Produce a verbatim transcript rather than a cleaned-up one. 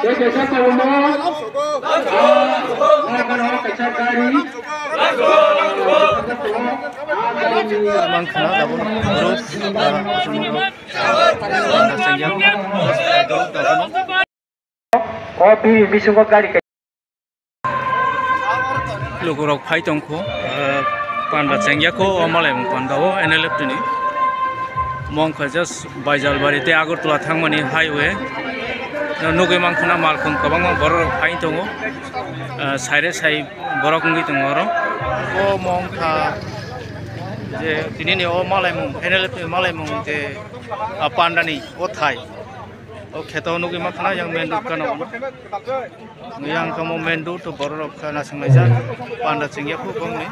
Tei kaisa koloma, ah, ah, kaisa gari. Mangkhana dabo rus, ah, panda chengya, dabo, dabo. O bini bisingo gari kai. Lukurok phai tongkho, ah, panda chengya kho, o malaimung panda o N L F T ni. Mongkha just Baijalbari tei Agartala thangmani highway. Nugwi mangkhana malkhung kwbangma borok rok phai tongo. Ah, saire sai borok wngwi tongo oro. O mongkha je tinini o malaimung, N L F T ni malaimung je, ah, pandani o thai. O kheto nugwi mangkhana yang main road kana ono. Yang kamo main road to borok rok khana swnglaijak. Panda chengya khu bongni.